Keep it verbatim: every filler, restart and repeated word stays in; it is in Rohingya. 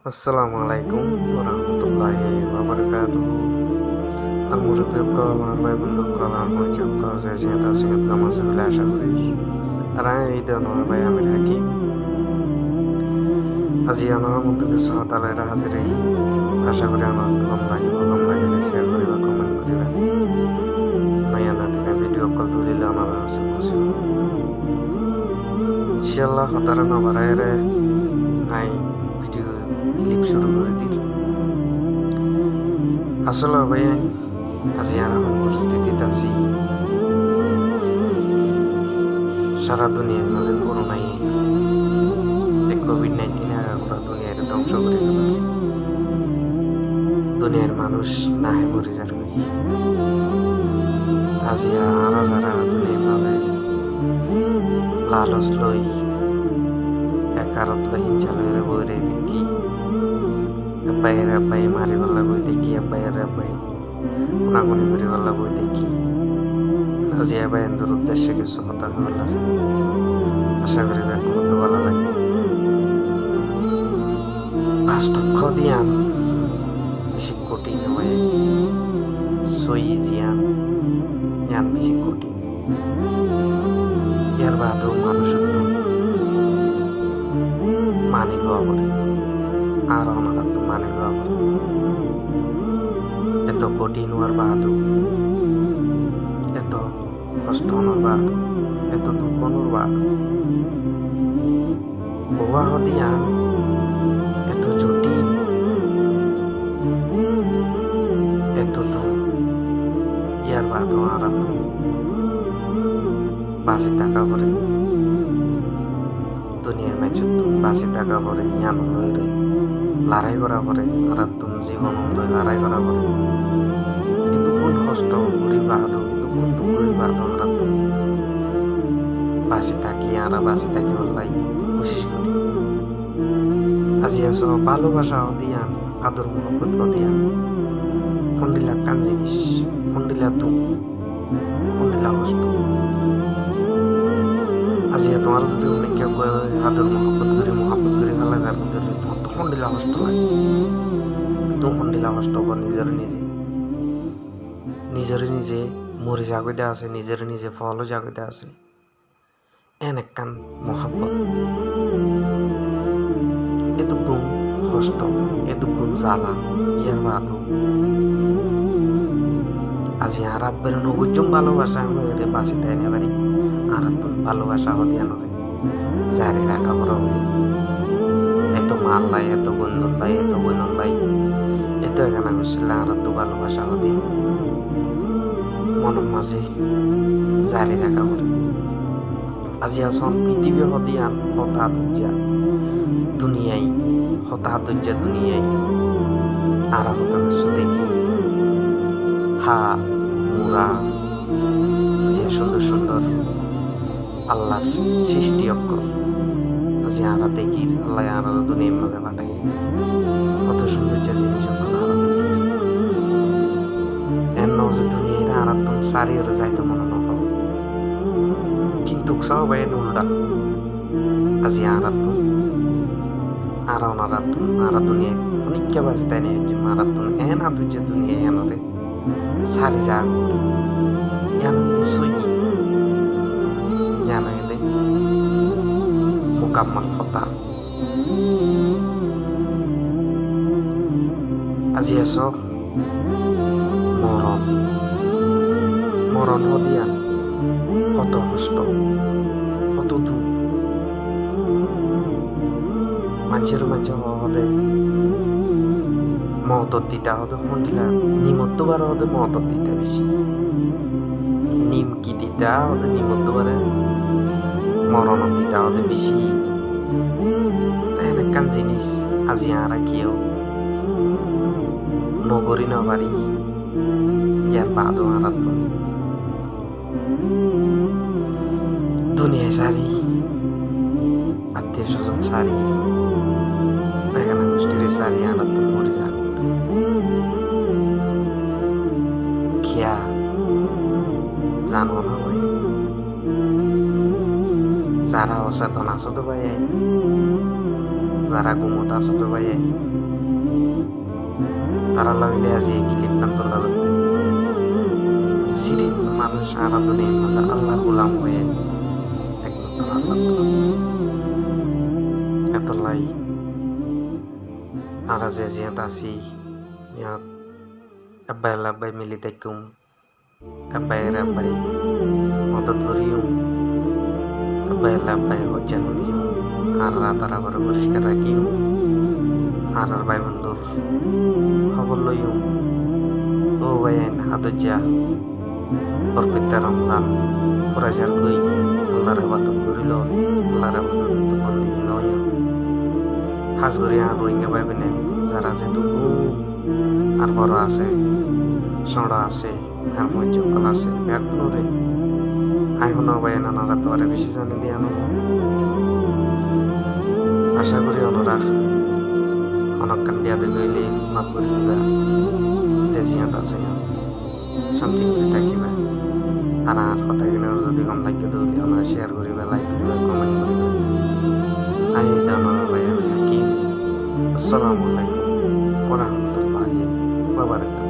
Assalamu alaikum warahmatullahi wabarakatuhu. Añár murubbi ókkol, añár bái bondú ókkol, añár bái ókkol, ze zeñt asó, gom asó buli acá gorí. Ar añí óilde onórar bái Amir Hakim. Aijja onórar muúntu kessú hotá loi házir óiyi. Acá gorí onórar gom lagibo, gom lagilé share goríba, comment goríba. Noya noya video ókkol tulilé onórar hañsé fóñsaibo. Incállah, hotá no baráiyore añí video clip cúru gorí dir. Asóle bái, aijja añára hon foristitit así, sára duniyair mazé corona ye, ei covid nineteen e agagura duniyaire dóngco gorí félaiyé. Duniyair manúic no hái mori zargói. Aijja añára zará duniyair mazé laloc loi, ek arot loi, hínsa loi boi dekí, ek báiyore ek báiye maribálla boi dekí, ek báiyore ek báiye kunakuni goríbálla boi dekí. Aijja bái endur uddecce kessú hotá hoibolla sai. Acá gorí bekkúnottú bála lagibó. Bastob hoó de yián beci kothin, sóiyi ziyán, yián beci kothin. Yar baade ó manúicottú mani lowa foré, ar onorattú mani lowa foré. Eto kothin ówar baade ó, eto hosto ónor baade ó, eto duk ónor baade ó, bouwa hoó de yián eto jothil, eto duk, yar baade ó añárattú basi táka foré. Duniyair maincóttu basi táka foré, yián loi re larái gorá foré, añárattún zibon loi larái gorá foré. Eddukkún hosto gorí baade ó, eddukkún duk gorí baade ó añárattún basi táki, añára basi tákibálla kucíc gorí. Aijja só, bálobacá hoó de yián, ador muhábbot hoó de yián hondilla ekkán zinis, hondilla duk, hondilla hosto. Aijja tuáñra zodi onek kiyé ador muhábbot gorí, muhábbot gorí félai zar, tuáñrattú hondilla hosto lage, tuáñrattú hondilla hosto óibo, nizore nize, nizore nize mori zagói de asé, nizore nize foól ói zagói de asé. En ekkán muhábbot, eddukkún hosto, eddukkún zala, yar baade ó aijja añára abbere no buijjúm bálobacá hoiyóre basi tái no fari, añárattún bálobacá hoó de yiánore zari raká foribó. Eto maállai, eto bondúllai, eto boinollai, eto egana gossíllai añárattú bálobacá hoó de yián monor mazé zari raká foribó. Aijja só, fitibí hoó de yián hotá duijja duniyai, hotá duijja duniyai. Añára hotá kessú dekí, hál, mura, ze cúndor cúndor Allar srishti ókkol. Aijja añára dekír, Allaye añárare duniyair mazé fathái. Hoto cúndoijja zinis ókkol añára dekír. En no ze duniyaire añárattún sári óre zaito mone no hoó. Kintu só bái, en uldha. Aijja añárattún, añára onorattún, añára duniyait onikká basi tái no faijjum, añárattún en adoijja duniya yiánore sári zagói. Yián óilde sóiyi, yián óilde mukammal hotá. Aijja só, moron. Moron hoó de yián hoto hosto, hoto duk. Maincóre maincé hoó de moutor tita hoó de hondilla, nimottú baré hoó de moutor tita beci. Nim ki tita hoó de nimottú baré moronor tita hoó de beci. Te en ekkán zinis aijja añára kiyó no gorí no fari, yar baade ó añárattún duniyai sári, attiyo sozon sári, egana gusthire sári añárattún mori zagói. Kiyá zano na bái? Zara oseton asó de bái, Zará gúmot asó de bái, tará loi aijja e kilip gán tular de. Sirif manúc añára duniyar maze Allar gulam óiye, ekmatro Allar gulam. Etolla añára ze ziyót así, yían ek bái ar ek bái mili táikkum. Ek bái ar ek bái modot goríyum, ek bái ar ek bái hoijja no diyum, añárar añtarabore foriskar rakíyum, añárar bái bondúr hóbor loiyum. Ó báiyain, hádojja, forbitta Romzan fura zargói, Allar ebadot gorílo, Allar ebadot bondigi no óiyo. Hás gorí añár Rohingya bái bóin zará zeddúr gúm ar boro asé, sóñço asé, ar moijja ókkol asé, beggúnore añí hono bái enanara tuáñra beci zani diya no. Acá gorí onora honokkán beyadobi óile maf gorí diba, ze ziyót asó yían cánti gorí tákiba. Ar añár hotá gín zodi gom lage de óile onora share goríba, like goríba, comment goríba. Añí Dana Bái Hakim. Assalamu alaikum wa rahmatullahi wa barakatuhu.